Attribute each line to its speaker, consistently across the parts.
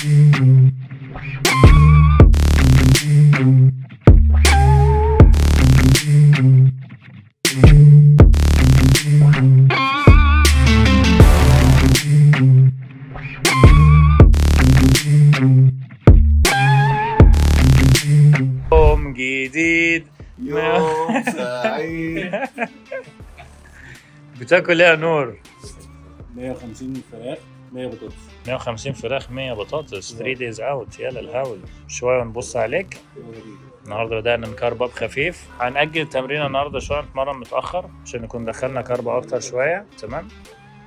Speaker 1: يوم جديد.
Speaker 2: يوم سعيد.
Speaker 1: بتاكل ايه يا نور؟
Speaker 3: 150 فراخ، 100 بطاطس.
Speaker 1: 150 فراخ، 100 بطاطس، 3 days out. يلا الهول شوية ونبص عليك. النهارده بدأنا ن carb up خفيف. هنأجل التمرين النهارده شويه، نتمرن متأخر عشان نكون دخلنا carb اكتر شويه. تمام،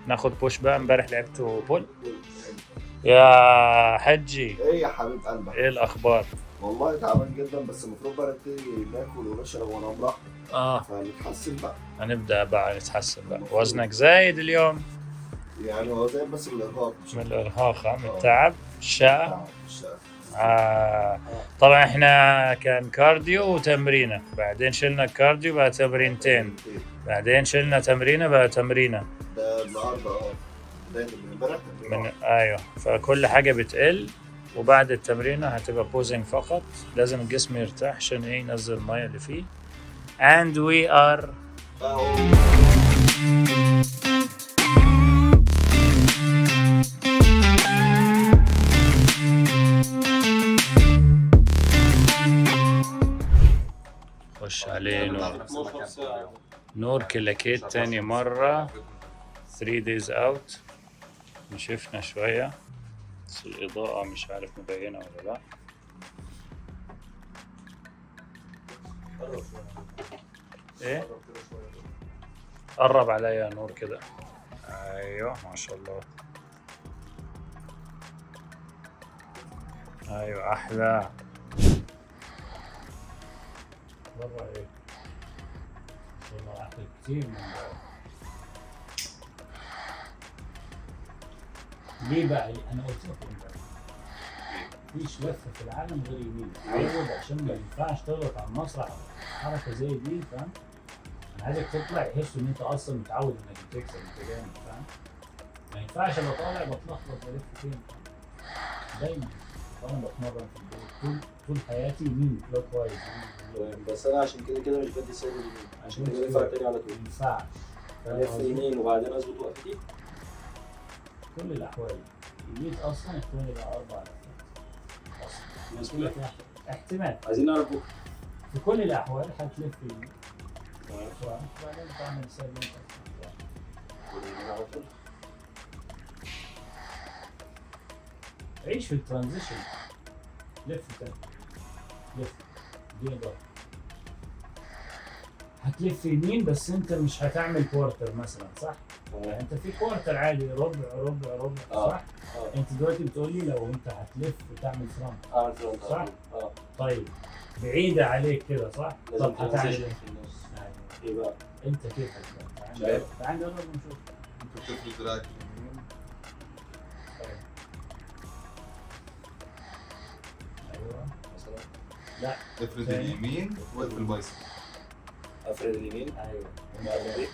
Speaker 1: ناخد push بقى. امبارح لعبت pull يا حجي.
Speaker 2: ايه يا حبيب قلبك؟
Speaker 1: ايه الاخبار؟
Speaker 2: والله تعبان جدا، بس المفروض بقى نبتدي ناكل ونشرب وننام براحتنا.
Speaker 1: اه.
Speaker 2: فنتحسن بقى.
Speaker 1: هنبدأ بقى نتحسن بقى. وزنك زايد اليوم.
Speaker 2: يعني هو زي بس بالارهاق مش
Speaker 1: من الارهاق ها؟ من التعب، الشقة.
Speaker 2: مش
Speaker 1: آه. طبعا احنا كان cardio وتمرينه، بعدين شلنا ال cardio بقى تمرينتين، بعدين شلنا تمرينه بقى تمرينه.
Speaker 2: ده النهارده، بداية من امبارح تمرين.
Speaker 1: من ايوه، فكل حاجة بتقل، وبعد التمرينه هتبقى posing فقط. لازم الجسم يرتاح عشان ايه؟ ينزل المية اللي فيه. and we are خش عليه نور.
Speaker 3: 12 ساعة.
Speaker 1: نور كلاكيت تاني مرة، 3 days out. نشفنا شوية بس الإضاءة مش عارف مبينة ولا لا. ايه، قرب عليا يا نور كده. ايوه، ما شاء الله. ايوه، احلى. برا ايه؟ ما شاء الله، احلى كتير من برا. ليه بقى؟ انا قلت لكم امبارح مفيش لفه في العالم غير يمين. عود، عشان ما ينفعش تغلط على المسرح حركة زي دي، فاهم؟ انا عايزك تطلع يحسوا ان انت اصلا متعود انك بتكسب، انت جامد، فاهم؟ ما ينفعش ابقى طالع بتلخبط بلف فين، فاهم؟ دايما وانا بتمرن في البيت طول طول حياتي يمين clockwise.
Speaker 3: تمام، بس انا عشان كده كده مش بدي side اليمين، عشان كده بلف على التاني على طول.
Speaker 1: ما ينفعش، فاهم
Speaker 3: الف
Speaker 1: قصدي؟
Speaker 3: يمين وبعدين اظبط وقفتي.
Speaker 1: كل الاحوال يمين اصلا احتمال يبقى اربع لفات اصلا.
Speaker 3: مسؤولة.
Speaker 1: احتمال.
Speaker 3: عايزين نعرف بكره.
Speaker 1: في كل الاحوال هتلف يمين
Speaker 3: تمام.
Speaker 1: front، وبعدين تعمل side اللي انت عايزه.
Speaker 3: واليمين على طول.
Speaker 1: عيش في ال transition. لف تاني، لف، اديني ضهر. هتلف يمين بس انت مش هتعمل quarter مثلا، صح؟
Speaker 3: تمام.
Speaker 1: انت في quarter عادي، ربع ربع ربع.
Speaker 3: آه.
Speaker 1: صح؟
Speaker 3: اه.
Speaker 1: انت دلوقتي بتقول لي لو انت هتلف وتعمل front.
Speaker 3: اعمل front.
Speaker 1: صح؟
Speaker 3: اه.
Speaker 1: طيب، بعيدة عليك كده، صح؟
Speaker 3: لازم
Speaker 1: طب هتعمل
Speaker 3: transition
Speaker 1: ايه؟
Speaker 3: في النص.
Speaker 1: أيوة.
Speaker 3: ايه بقى؟
Speaker 1: انت كيف هتعمل؟
Speaker 3: مش عارف.
Speaker 1: تعال نجرب ونشوف.
Speaker 4: انت بتفرد دراعك اليمين.
Speaker 1: طيب. ايوه.
Speaker 3: مثلا.
Speaker 1: لا.
Speaker 4: افرد
Speaker 1: تاني.
Speaker 4: اليمين واقفل ال bicep.
Speaker 3: افرد اليمين.
Speaker 1: ايوه.
Speaker 3: وبعدين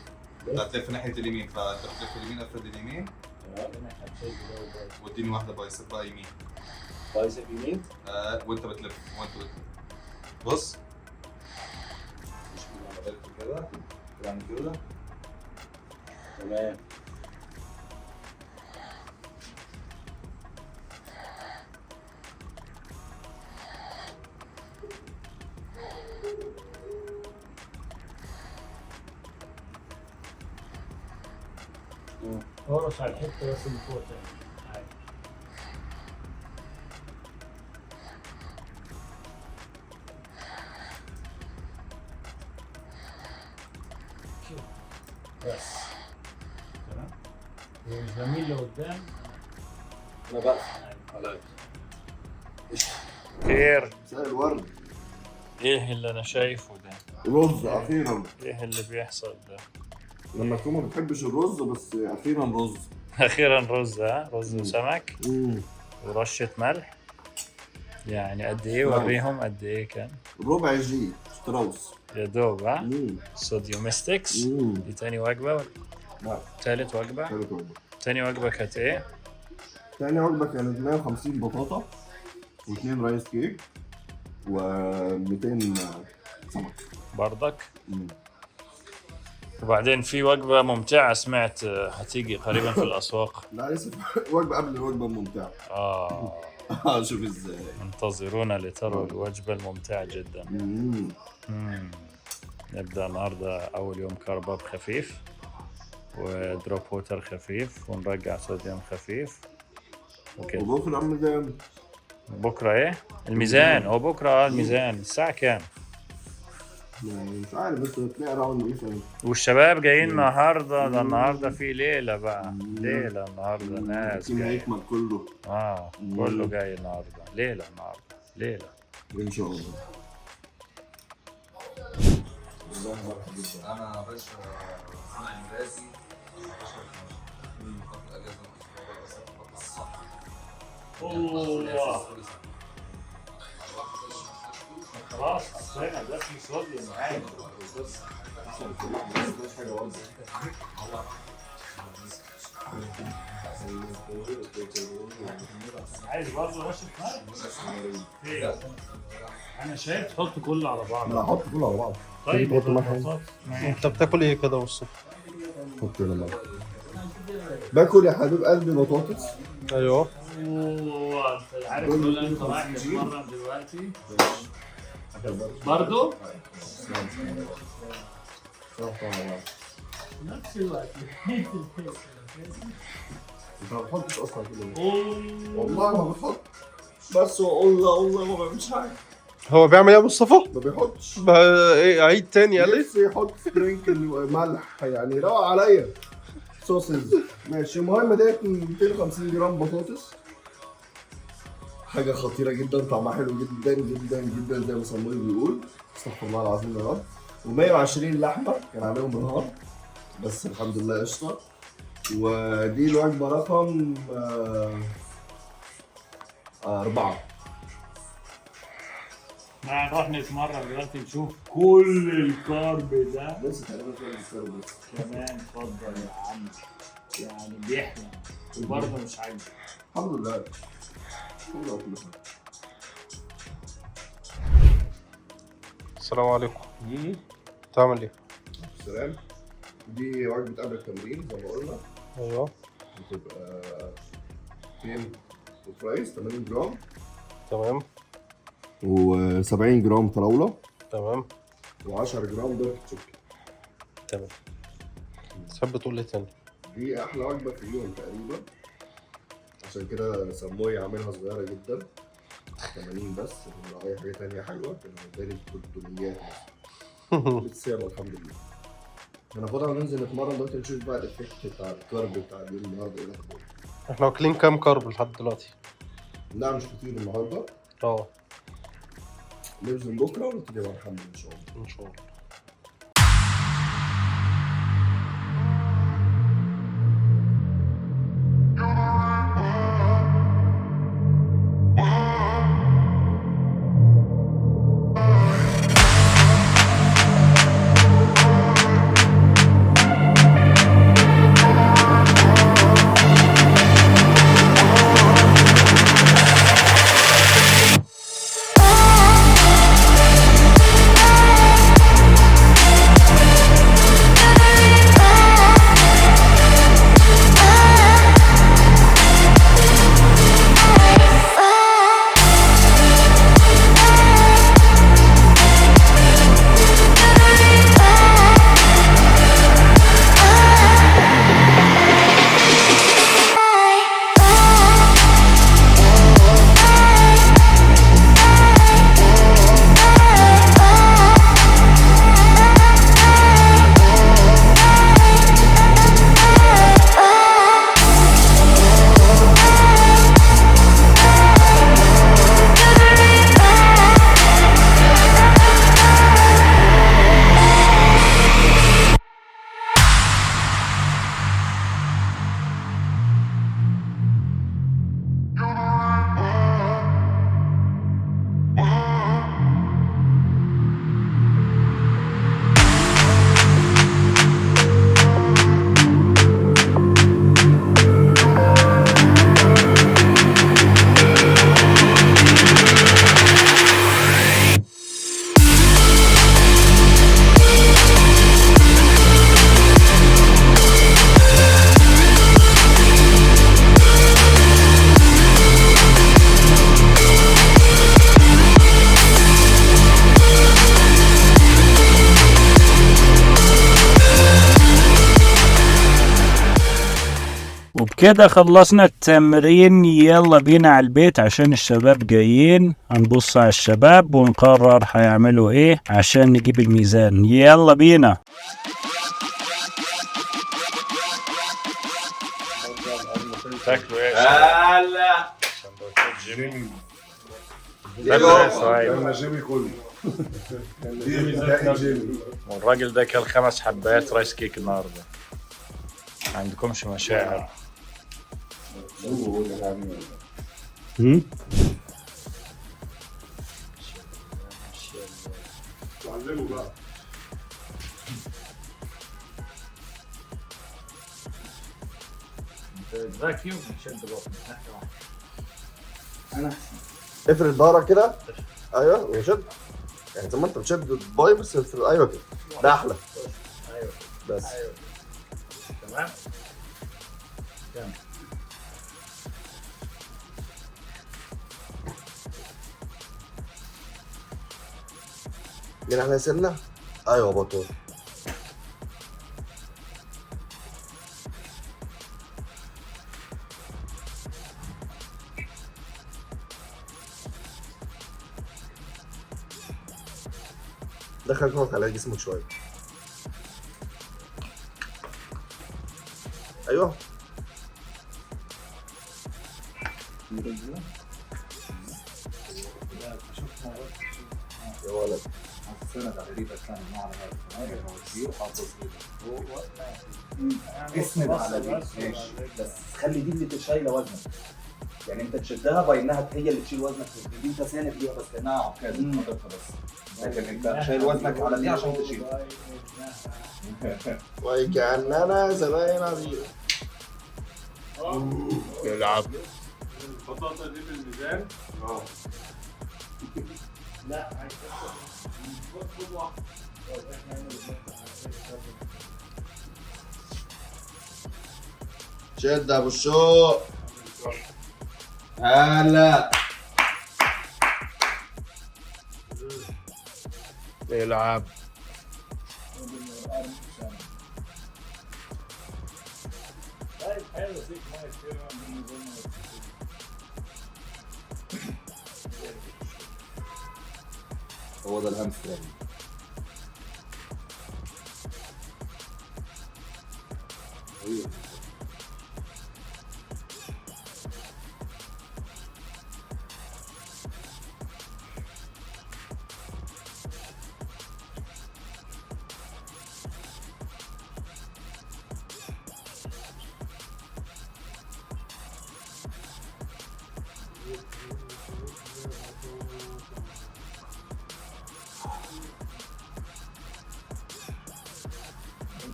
Speaker 4: انت هتلف ناحية اليمين، فانت بتلف اليمين، افرد اليمين.
Speaker 3: تمام.
Speaker 1: هنا هتشد ده وده.
Speaker 4: واديني واحدة bicep بقى يمين.
Speaker 3: bicep يمين.
Speaker 4: آه، وانت بتلف، وانت بتلف بص، مش بلف كده، تعمل كده.
Speaker 3: تمام.
Speaker 1: اقرص على الحتة بس اللي فوق تاني. أيوة. كده. بس تمام، ومش بميل لقدام.
Speaker 3: انا بقفل
Speaker 1: أيوة.
Speaker 3: على
Speaker 1: خير.
Speaker 2: مساء الورد.
Speaker 1: ايه اللي انا شايفه ده؟
Speaker 2: رز اخيرا.
Speaker 1: ايه اللي بيحصل ده؟
Speaker 2: لما تكون ما بتحبش الرز، بس اخيرا رز.
Speaker 1: اخيرا رز، ها؟ رز وسمك ورشه ملح. يعني قد ايه؟ وريهم قد ايه كان.
Speaker 2: ربع G شتراوس.
Speaker 1: يا دوب، ها؟ صوديومستكس. دي تاني وجبة ولا
Speaker 2: لا.
Speaker 1: تالت وجبه؟
Speaker 2: ثالث وجبه.
Speaker 1: تاني وجبة كانت ايه؟
Speaker 2: تاني وجبة كانت 150 بطاطا واثنين rice cake و200 سمك.
Speaker 1: برضك.
Speaker 2: مم.
Speaker 1: وبعدين في وجبة ممتعة سمعت هتيجي قريبا في الاسواق.
Speaker 2: لا لسه وجبة قبل الوجبة الممتعة.
Speaker 1: اه
Speaker 2: شوف ازاي.
Speaker 1: انتظرونا لتروا الوجبة الممتعة جدا.
Speaker 2: مم.
Speaker 1: مم. نبدا النهارده اول يوم carb up خفيف و drop water خفيف ونرجع صوديوم خفيف وكده.
Speaker 2: وبكره عامل زي
Speaker 1: بكره ايه؟ الميزان. هو بكره الميزان الساعة كام؟
Speaker 2: يعني مش عارف، بس تلاقي round مثلا.
Speaker 1: والشباب جايين النهارده، ده النهارده في ليلة بقى، ليلة النهارده ناس
Speaker 2: ال team
Speaker 1: جاية.
Speaker 2: هيكمل كله.
Speaker 1: كله جاي النهارده، ليلة النهارده ليلة.
Speaker 2: ان شاء الله.
Speaker 4: انا يا باشا انا انجازي 14 12 باخد اجازه من الاسبوع بس بطلع الصح.
Speaker 1: الله خلاص حطينا ده في صوديوم عادي. عايز برضه رشه ملح؟ انا شايف تحط كله على بعض.
Speaker 2: انا هحط كله على بعض.
Speaker 1: طيب
Speaker 2: تحط ملح.
Speaker 5: انت بتاكل ايه كده والصبح؟
Speaker 2: حط هنا ملح. باكل يا حبيب قلبي بطاطس.
Speaker 5: ايوه.
Speaker 1: اوه انت عارف دول انت رايح تتمرن دلوقتي برضه؟ نفس الوقت.
Speaker 2: انت ما بتحطش اصلا كله. والله ما بتحط، بس والله والله ما بعملش حاجة.
Speaker 5: هو بيعمل ايه يا مصطفى؟
Speaker 2: ما بيحطش.
Speaker 5: ايه عيد تاني قال لي؟
Speaker 2: نفسي يحط sprinkle ملح، يعني روق عليا sauces. ماشي. المهم ديت 250 جرام بطاطس، حاجة خطيرة جدا، طعمها حلو جدا جدا جدا زي ما صمويل بيقول، استغفر الله العظيم يا رب. و120 لحمة كان عليهم رهان، بس الحمد لله قشطة. ودي الوجبة رقم 4.
Speaker 1: احنا هنروح نتمرن دلوقتي نشوف كل ال carb ده.
Speaker 2: لسه تقريبا فيها ال carb بس.
Speaker 1: كمان اتفضل يا عم، يعني بيحلم وبرضه مش عاجبه.
Speaker 2: الحمد لله. الحمد لله كل حاجة.
Speaker 5: السلام عليكم. تعمل ايه؟
Speaker 2: سلام. دي وجبة قبل التمرين زي ما قلنا.
Speaker 5: ايوه.
Speaker 2: بتبقى 2 fries 80 جرام.
Speaker 5: تمام.
Speaker 2: و70 جرام فراولة.
Speaker 5: تمام.
Speaker 2: و10 جرام dark chocolate.
Speaker 5: تمام. تحب تقول ايه تاني؟
Speaker 2: دي احلى وجبة في اليوم تقريبا، عشان كده سموه عاملها صغيرة جدا 80 بس. لو اي حاجة تانية حلوة كان هيداني 300 مثلا. بس يلا الحمد لله. هناخدها وننزل نتمرن دلوقتي، نشوف بقى ال effect بتاع ال carb بتاع اليوم النهارده ايه الاخبار.
Speaker 5: احنا واكلين كام carb لحد دلوقتي؟
Speaker 2: لا مش كتير النهارده. ننزل بكره ونبتدي بقى نحمل ان شاء الله.
Speaker 5: ان شاء الله.
Speaker 1: كده خلصنا التمرين، يلا بينا على البيت عشان الشباب جايين. هنبص على الشباب ونقرر هيعملوا ايه عشان نجيب الميزان. يلا بينا.
Speaker 5: تاكلوا ايه؟
Speaker 4: هلا
Speaker 5: سندوتشات جيمي. تاكلوا ايه صحيح؟
Speaker 2: انا جيمي كله. ده جيمي.
Speaker 1: والراجل ده كل 5 حبات rice cake النهارده. ما عندكمش مشاعر.
Speaker 2: علمه بقى.
Speaker 1: vacuum شد بطنك ناحية واحدة.
Speaker 2: افرد ظهرك كده. ايوه وشد، يعني زي ما انت بتشد bi بس افرد. ايوه كده، ده احلى.
Speaker 1: ايوه
Speaker 2: بس
Speaker 1: ايوه تمام. كمل.
Speaker 2: جينا احنا سنة. ايوه بطل. دخل رجلك على جسمك شوية. ايوه يا ولد.
Speaker 6: اسند على دي ماشي، بس خلي دي اللي شايله وزنك، يعني انت تشدها باي انها هي اللي تشيل وزنك، دي انت ساند ليها بس كانها عكاز حاططها بس، لكن انت شايل وزنك على دي عشان تشيل.
Speaker 2: وكأننا زباين عزيزة.
Speaker 5: يلعب.
Speaker 4: البطاطا دي بالميزان.
Speaker 1: لا
Speaker 2: شد يا ابو الشوق.
Speaker 4: هلا
Speaker 5: يلعب.
Speaker 1: طيب حلو فيك مية كتير.
Speaker 4: هو ده ال hamstring.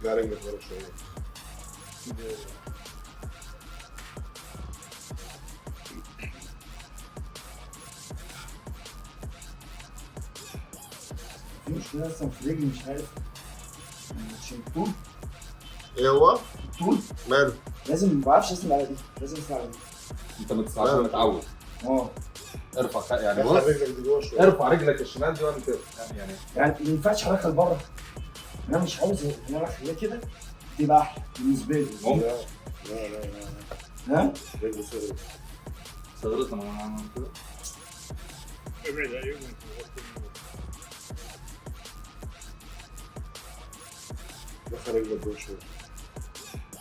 Speaker 2: رجع رجلك ورا شوية.
Speaker 3: في مشكلة اصلا في رجلي، مش عارف عشان الطول.
Speaker 2: ايه هو؟
Speaker 3: الطول
Speaker 2: ماله؟
Speaker 3: لازم، ما بعرفش اسند على دي، لازم اسند على دي.
Speaker 4: انت عشان متعود. ارفع يعني بص،
Speaker 2: رجلك دي جوه شوية.
Speaker 4: ارفع رجلك الشمال دي وانا كده يعني
Speaker 3: ما ينفعش ادخل بره، انا مش عاوز ان انا اخليها كده، تبقى احلى بالنسبة لي.
Speaker 4: ممكن.
Speaker 2: لا لا لا.
Speaker 3: ها؟
Speaker 2: رجله صغرت.
Speaker 4: صغرت لما انا عملت كده.
Speaker 1: ابعد ايوه انت مغطي.
Speaker 2: دخل رجلك جوه شوية.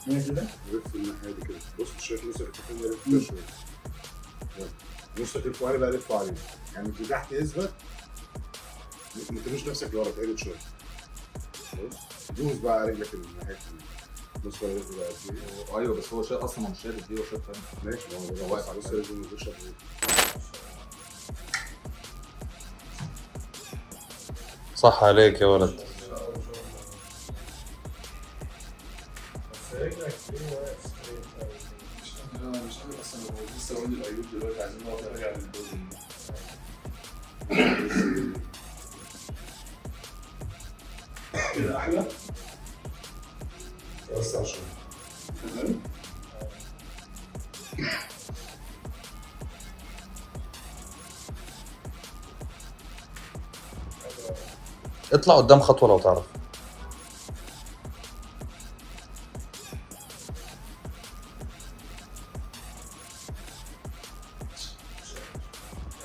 Speaker 3: هنا كده؟
Speaker 2: لف الناحية دي كده. بص شايف نصك التحتاني ده، لف كده شوية. يلا. نصك الفوقاني بقى لفه عليه، يعني اللي تحت اثبت، ما ترميش نفسك لورا، تعدل شوية. بص دوس بقى على رجلك الناحية التانية. بص على رجله بقى قد ايه.
Speaker 4: ايوه بس هو شايل اصلا، ما مش شايل دي، هو شايل تاني.
Speaker 2: ماشي، ما هو واقف. بص رجله من غير شد.
Speaker 5: صح عليك يا ولد.
Speaker 1: بس رجلك ليه واقف straight أوي؟
Speaker 7: انا مش قادر اصلا، لسه بقول للايوب دلوقتي عايزين نقعد نرجع للبوزن. كده احلى.
Speaker 2: وسع شوية.
Speaker 7: تمام.
Speaker 5: اطلع قدام خطوة لو تعرف.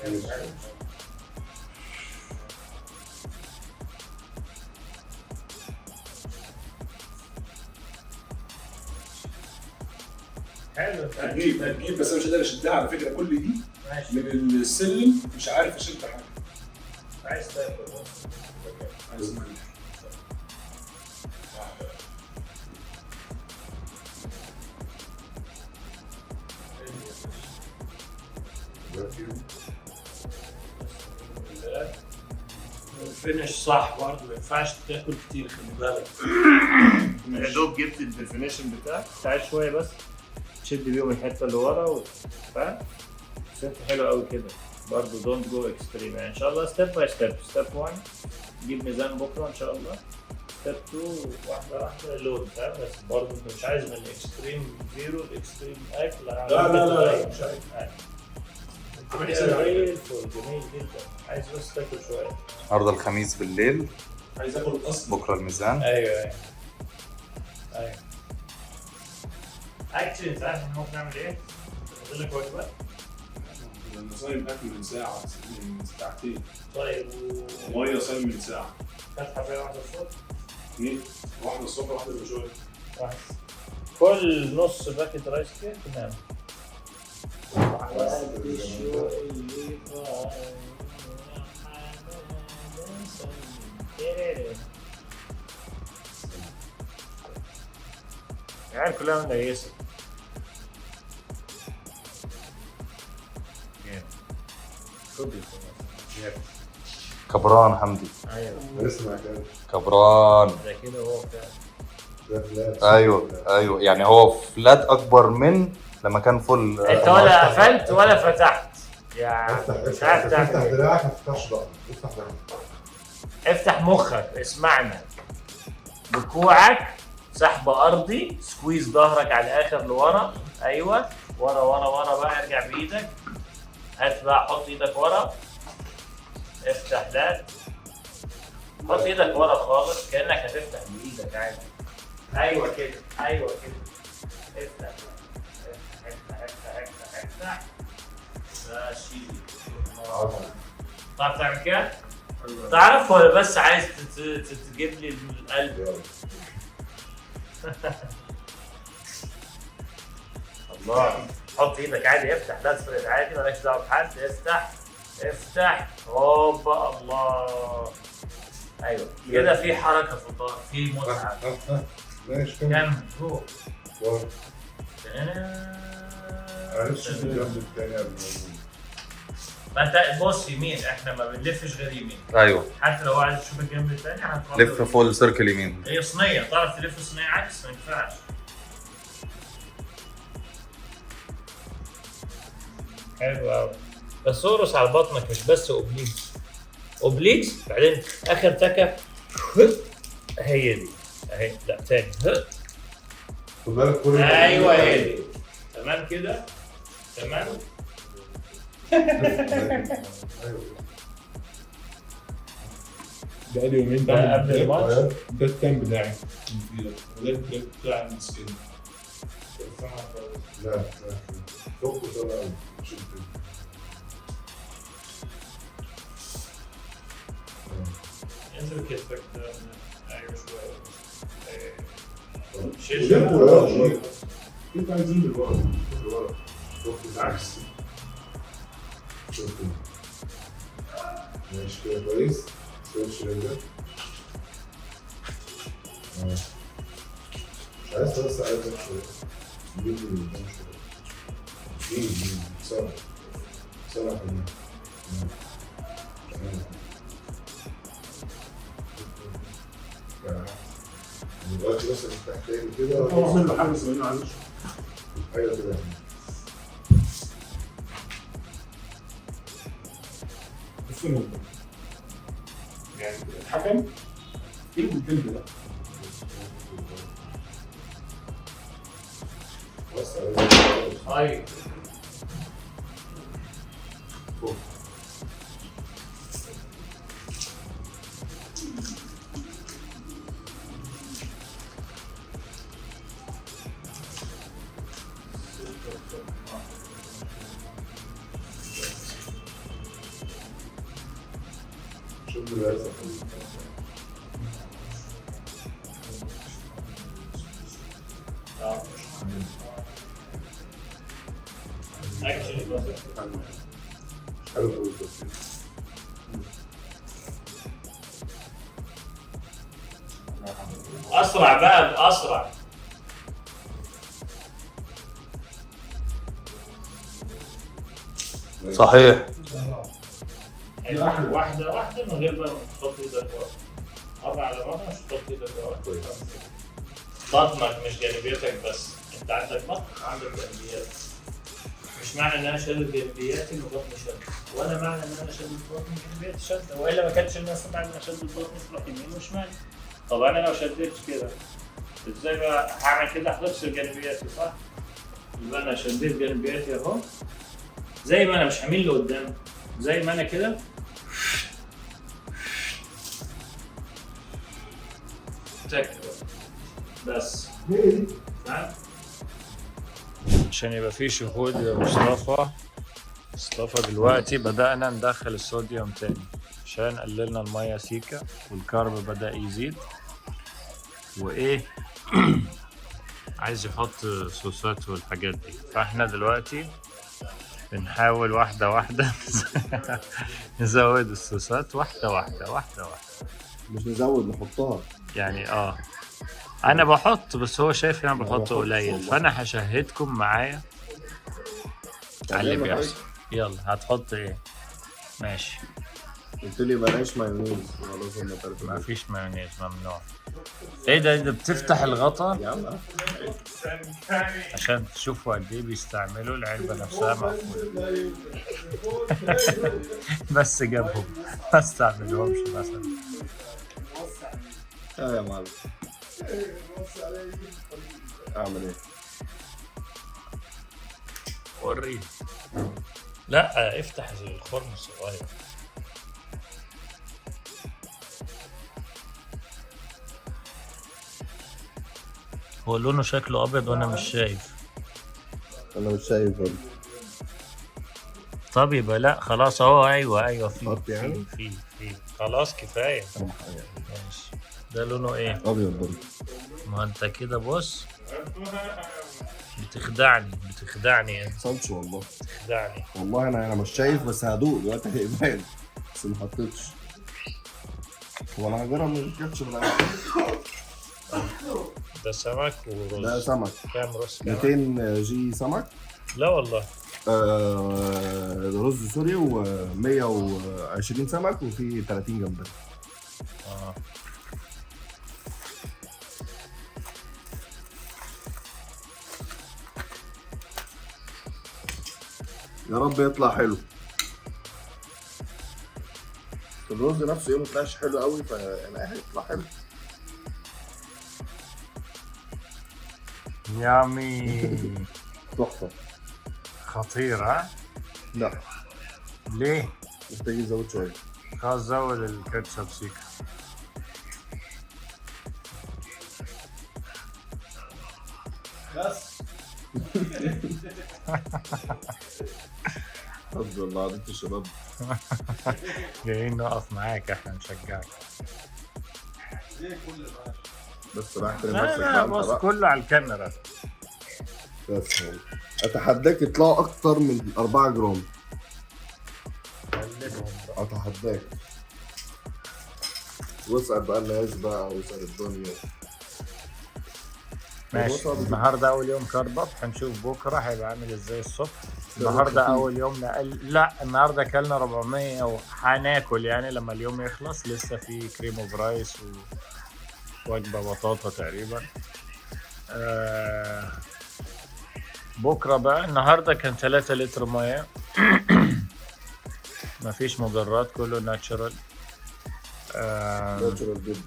Speaker 1: حلو حلو. حلو.
Speaker 7: هتجيب هتجيب، بس انا مش قادر اشدها على فكرة. كل دي
Speaker 1: ماشي.
Speaker 7: من السلم مش عارف اشد حاجة.
Speaker 1: عايز تاكل بس.
Speaker 7: عايز ملح.
Speaker 1: ال finish صح برضه، ما ينفعش تاكل كتير، خلي بالك. يا دوب جبت ال definition بتاعك، تعال شوية بس تشد بيهم الحتة اللي ورا فاهم؟ بس انت حلو قوي كده برضه، don't go extreme يعني. ان شاء الله step by step. step 1 جيب ميزان بكره ان شاء الله. step 2 واحدة واحدة load، فاهم؟ بس برضه انت مش عايز من ال extreme zero ال extreme اكل.
Speaker 7: لا لا لا، مش عايز.
Speaker 1: زي الفل، جميل جدا. عايز بس تاكل شوية.
Speaker 4: النهارده الخميس بالليل،
Speaker 7: عايز اكل اصلا.
Speaker 4: بكره الميزان.
Speaker 1: ايوه ايوه ايوه. actually انت عارف احنا ممكن نعمل ايه؟ احط لك وجبة.
Speaker 7: انا صايم اكل من ساعة، من ساعتين.
Speaker 1: طيب
Speaker 7: مية صايم من ساعة.
Speaker 1: فاتحة فيها واحدة الصبح؟
Speaker 7: اثنين، واحدة الصبح واحدة من شوية.
Speaker 1: واحدة. كل نص باكت rice كده تنام. العيال كلها منيسة. جامد.
Speaker 4: كبران حمدي.
Speaker 1: ايوه
Speaker 2: لسه ما اكلتش.
Speaker 4: كبران
Speaker 1: ده كده هو فعلا.
Speaker 2: ده flat.
Speaker 4: ايوه ايوه، يعني هو flat اكبر من لما كان full.
Speaker 1: انت ولا قفلت ولا فتحت يعني.
Speaker 2: افتح
Speaker 1: مش عارف
Speaker 2: افتح
Speaker 1: تعمل ايه.
Speaker 2: دراعك، ما تفتحش ضهرك، افتح دراعك.
Speaker 1: افتح مخك، اسمعنا. بكوعك سحب ارضي، squeeze ظهرك على الاخر لورا. ايوه ورا ورا ورا بقى، ارجع بايدك. هات بقى، حط ايدك ورا، افتح لا حط ايدك ورا خالص كانك هتفتح بايدك عادي. ايوه كده ايوه كده، افتح افتح افتح افتح افتح. ماشي. تعرف تعمل كده؟ تعرف ولا بس عايز تجيب لي القلب؟ الله، حط ايدك عادي، افتح، لا تفرد عادي، مالكش دعوه بحد، افتح افتح. هوبا، الله. ايوه كده، في حركة في الظهر، في متعه.
Speaker 2: ماشي كمل.
Speaker 1: كمل روح.
Speaker 2: انا نفسي اشوف الجنب التاني قبل ما
Speaker 1: ما انت بص يمين، احنا ما بنلفش غير يمين.
Speaker 4: ايوه
Speaker 1: حتى لو عايز تشوف الجنب الثاني هتروح
Speaker 4: لف full circle يمين.
Speaker 1: هي صينية، تعرف تلف صينية عكس؟ ما ينفعش. حلو قوي. بس ارقص على بطنك، مش بس obliques. obliques بعدين اخر تكه هي دي اهي. لا تاني.
Speaker 2: خد بالك كل
Speaker 1: ايوه هي دي. تمام كده، تمام.
Speaker 2: ايوه
Speaker 7: بقالي يومين
Speaker 1: ده
Speaker 7: بعمل
Speaker 1: قبل الماتش.
Speaker 7: ده ال tan بتاعي، وده ال tan بتاع ال skin.
Speaker 2: لا لا، فوق وطلع شد.
Speaker 1: انزل كتفك ده. ايوه شوية. شيل.
Speaker 7: وده انت عايزين لورا لورا بالعكس.
Speaker 2: ماشي كده كويس. switch رجلك. مش عايز توسع رجلك شوية. جيب لي قدام شوية. جيب جيب بسرعة بسرعة كمان. دلوقتي بس افتح تاني كده.
Speaker 7: هو عامل له حاجة صغيرة معلش.
Speaker 2: ايوه كده.
Speaker 7: بص النقطة. يعني الحكم ايه الكلب ده؟
Speaker 2: وسع رجلك.
Speaker 1: طيب
Speaker 2: فوق.
Speaker 7: شوف دلوقتي. حلو قوي.
Speaker 1: اسرع بقى، اسرع.
Speaker 4: صحيح.
Speaker 1: واحدة واحدة من غير بقى ما تحط ايدك ورا. مرة على مرة مش تحط ايدك ورا. بطنك مش جانبيتك بس، انت عندك بطن وعندك جانبيات. مش معنى ان انا شادد جانبياتي ان بطني شد، ولا معنى ان انا شادد بطني جانبياتي شد، والا ما كانش الناس بعد ما شدت بطني تروح يمين وشمال. طب انا لو شديت كده ازاي بقى هعمل كده؟ هتفصل جانبياتي صح؟ يبقى انا شديت جانبياتي اهو زي ما انا، مش هميل لقدام، زي ما انا كده. تك بس. عشان يبقى في شهود يا مصطفى. مصطفى دلوقتي بدأنا ندخل الصوديوم تاني عشان قللنا المية سيكا وال carb بدأ يزيد، وايه عايز يحط صوصات والحاجات دي. فاحنا دلوقتي بنحاول واحدة واحدة نزود الصوصات واحدة واحدة واحدة واحدة.
Speaker 2: مش نزود، نحطها
Speaker 1: يعني. انا بحط، بس هو شايف ان انا بحط قليل، فانا هشهدكم معايا على اللي بيحصل. يلا هتحط ايه؟ ماشي.
Speaker 2: قلت لي بلاش مايونيز، خلاص هم تلاتة.
Speaker 1: مفيش مايونيز، ممنوع. ايه ده؟ ده بتفتح الغطا
Speaker 2: يا عم
Speaker 1: عشان تشوفوا قد ايه بيستعملوا العلبة نفسها مقفولة. بس جابهم ما استعملهمش مثلا.
Speaker 2: يا معلم اعمل ايه؟
Speaker 1: وريني. لا افتح الخرم الصغير. هو لونه شكله ابيض وانا مش شايف.
Speaker 2: انا مش شايف برضه.
Speaker 1: طب يبقى لا خلاص اهو. ايوه في
Speaker 2: يعني؟
Speaker 1: في خلاص كفاية. ماشي. ده لونه ايه؟
Speaker 2: ابيض برضه.
Speaker 1: ما انت كده بص بتخدعني انت.
Speaker 2: حصلش والله.
Speaker 1: بتخدعني
Speaker 2: والله. انا مش شايف، بس هدوق دلوقتي هيبان، بس ما حطيتش. هو انا هجرب من الكاتشب ده.
Speaker 1: ده سمك ورز.
Speaker 2: ده سمك.
Speaker 1: كام رز؟
Speaker 2: 200 جي سمك.
Speaker 1: لا والله.
Speaker 2: رز سوري و120 سمك وفي 30 جمبري. يا رب يطلع حلو. الرز نفسه ايه ما طلعش حلو قوي، فانا هيطلع حلو.
Speaker 1: يامي.
Speaker 2: تحفة.
Speaker 1: خطير. ها؟
Speaker 2: لا.
Speaker 1: ليه؟
Speaker 2: محتاج يزود شوية.
Speaker 1: خلاص زود الكاتشب سيكا.
Speaker 7: بس
Speaker 2: حسبي الله عدت الشباب.
Speaker 1: جايين نقف معاك احنا نشجعك.
Speaker 2: بس راح احترم
Speaker 1: لا
Speaker 2: نفسك
Speaker 1: لا
Speaker 2: بقى انت
Speaker 1: بص
Speaker 2: بقى.
Speaker 1: كله على الكاميرا.
Speaker 2: بس هو. اتحداك يطلعوا اكتر من 4 جرام.
Speaker 1: قلبهم بقى.
Speaker 2: اتحداك. واسال بقى الناس بقى، واسال الدنيا.
Speaker 1: ماشي. النهارده اول يوم carb up، هنشوف بكره هيبقى عامل ازاي الصبح. النهارده اول يوم نقل. لا النهارده اكلنا 400 وهناكل يعني لما اليوم يخلص. لسه في cream of rice ووجبه بطاطا تقريبا. بكره بقى. النهارده كان 3 لتر مية. مفيش مضرات، كله natural.
Speaker 2: natural جدا.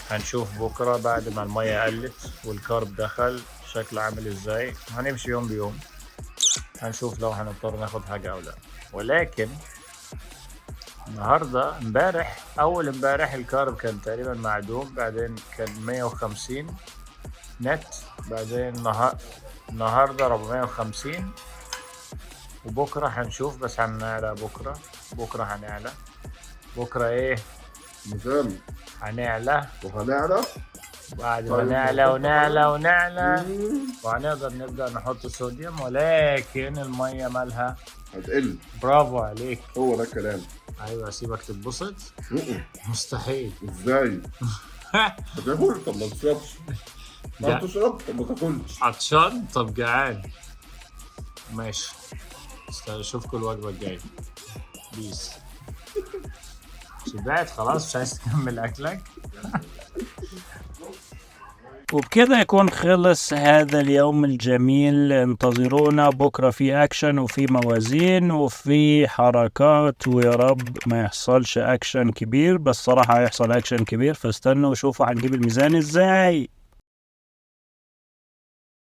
Speaker 1: هنشوف بكرة بعد ما المية قلت وال carb دخل شكله عامل ازاي. هنمشي يوم بيوم، هنشوف لو هنضطر ناخد حاجة او لا. ولكن النهاردة امبارح اول امبارح ال carb كان تقريبا معدوم، بعدين كان 150 نت، بعدين النهاردة 450، وبكرة هنشوف. بس هنعلى بكرة، بكرة هنعلى. بكره ايه؟
Speaker 2: ميزان.
Speaker 1: هنعلى.
Speaker 2: وهنعلى.
Speaker 1: بعد ما
Speaker 2: طيب،
Speaker 1: نعلى ونعلى ونعلى
Speaker 2: مم.
Speaker 1: وهنقدر نبدا نحط صوديوم، ولكن المية مالها؟
Speaker 2: هتقل.
Speaker 1: برافو عليك.
Speaker 2: هو ده الكلام.
Speaker 1: ايوه، سيبك تتبسط.
Speaker 2: مم.
Speaker 1: مستحيل.
Speaker 2: ازاي؟ هتاكل؟ طب ما تشربش. ما تشرب؟ طب ما تاكلش.
Speaker 1: عطشان؟ طب جعان؟ ماشي، اشوفكم الوجبة الجاية. peace. شبعت خلاص؟ مش عايز تكمل اكلك؟ وبكده يكون خلص هذا اليوم الجميل. انتظرونا بكرة في أكشن وفي موازين وفي حركات، ويا رب ما يحصلش أكشن كبير، بس صراحة هيحصل أكشن كبير، فاستنوا وشوفوا هنجيب الميزان إزاي.